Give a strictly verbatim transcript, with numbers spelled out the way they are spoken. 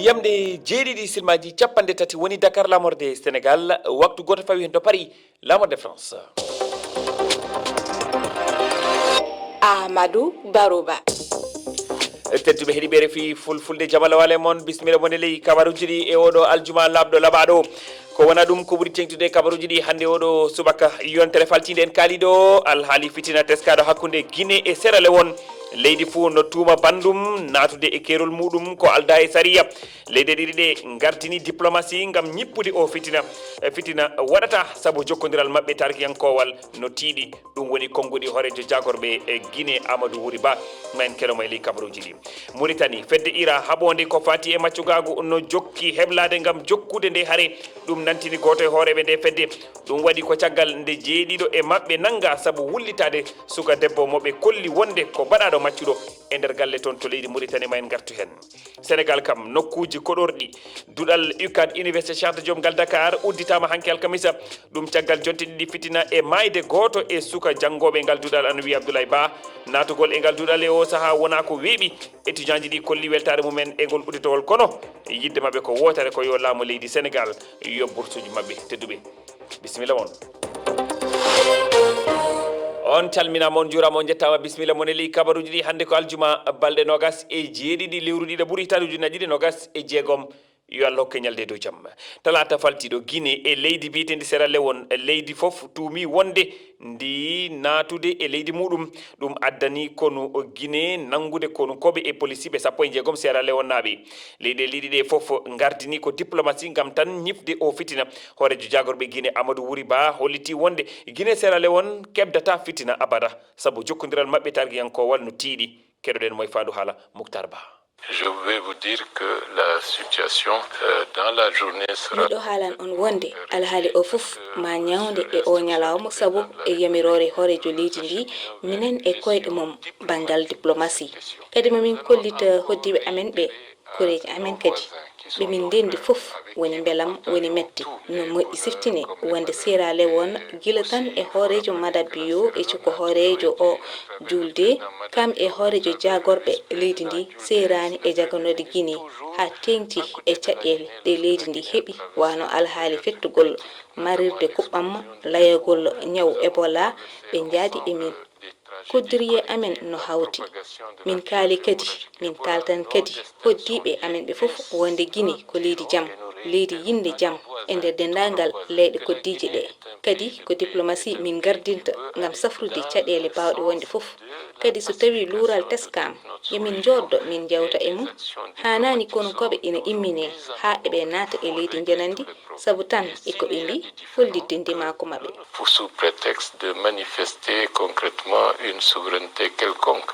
Jamɗe jeeɗiɗi silmaji capanɗe tati woni Dakar, laamorde Sénégal, waktu gooto fawi heen to Paris, laamorde France. Amadou Barouba. Tedduɓe heɗiiɓe R F I Fulfulde, jam Allah wale mon, bisimilla mon e ley kabaruuji ɗi e oɗo aljuma laaɓɗo laɓaaɗo. Ko wona ɗum ko ɓuri teeŋtude e kabaruuji ɗi hannde oɗo subaka. Yontere faltiinde en kaaliiɗo alhaali fitina teskaaɗo hakkunde Guinée e Sierra Leone. Leydi fuu no tuuma banndum naatude e keerol muuɗum ko aldaa e sariya. Leyɗe ɗiɗi ɗe ngardini diplomasi ngam ñippude o fitina. E fitina waɗata sabu jokkondiral maɓɓe taarikiyankoowal no tiiɗi. Ɗum woni konnguɗi hooreejo jaagorɓe e Guinée, Amadou Wuri Ba. Ma en keɗo mo e ley kabaruuji ɗi. Mauritanie, fedde ira haɓoonde ko fati e maccugaagu no jokki heblaade ngam jokkude nde hare. Ɗum nantini gooto e hooreeɓe nde fedde. Ɗum waɗi ko caggal nde jeeɗiɗo e maɓɓe nannga sabu wullitaade suka debbo mo ɓe kolli wonde ko baɗaaɗo maccuɗo e nder galle toon to leydi Mauritanie. Ma en ngartu heen. Sénégal kam, nokkuuji koɗorɗi. Duɗal UCAD, Université Cheikh Anta Diop ngal Dakar, udditaama hanki alkamisa. Ɗum caggal jonte ɗiɗi fitina e maayde gooto e suka janngooɓe ngal duɗal, Annabi Abdoulaye Ba. Naatugol e ngal duɗal e oo sahaa wonaa ko weeɓi. Étudiantji ɗi kolli weltaare mumen e ngol udditowol, kono yiɗde maɓɓe ko wootere, ko yo laamu leydi Sénégal yoɓ bursuuji maɓɓe. Tedduɓe, bisimilla mon. On calminaama, on njuuraama, on njettaama, bisimilla mon e ley kabaruuji ɗi. Hannde ko aljuma, balɗe noogas e jeeɗiɗi lewru ɗiɗaɓuru hitaande ujunnaji ɗiɗi noogas e jeegom. Yo Allah hokke ñalde dow jam. Talaata faltiiɗo, Guinée e leydi mbiyeteendi Sierra Leone, leydi fof tuumi wonde ndi naatude e leydi muuɗum. Ɗum addani konu Guinée nanngude konunkooɓe e polisiiɓe sappo e jeegom Sierra Leone naaɓe. Leyɗeele ɗiɗi ɗe fof ngardini ko diplomasi ngam tan ñifde o fitina. Hooreejo jaagorɓe Guinée, Amadou Wuri Ba, holliti wonde Guinée Sierra Leone keɓdata fitina abada, sabu jokkondiral maɓɓe taarikiyankoowal no tiiɗi. Keɗoɗen mo e faandu haala, Muktar Ba. Je vais vous dire que la situation, euh, dans la journée sera... Miɗo haalan on wonde alhaali o fof ma ñawnde e o ñalawma, sabu e yamiroore hooreejo leydi ndi, minen e koyɗe mum banngal diplomasi. Kadi ma min kollit hoddiiɓe amen ɓe, koreeji amen kadi. Ɓe min ndenndi fof woni mbelam, woni mette. No moƴƴi siftine wonde Sierra Leone, gila tan e hooreejo Madabio e cukko hooreejo o juulde, kam e hooreejo jaagorɓe leydi ndi, seeraani e jaganoode Guinée, haa teeŋti e caɗeele ɗe leydi ndi heɓi, wano alhaali fettugol marirde kuɓɓam, layagol ñaw Ebola, ɓe njaadi e min. Koddiriyee amen no hawti. Min kaali kadi, min kaaltan kadi hoddiiɓe amen ɓe fof wonde Guinée ko leydi jam, leydi yinndi jam e nder denndaangal leyɗe koddiije ɗe. Kadi ko diplomasi min ngardinta ngam safrude caɗeele baawɗe wonde fof. Kadi so tawii luural teskaama, yo min njooddo, min njewta e mum. Haanaani konunkooɓe ina imminee haa eɓe naata e leydi njananndi, sabu tan e ko ɓe mbii, hollitde ndimaagu maɓɓe. Sous prétexte de manifester concrètement une souveraineté quelconque.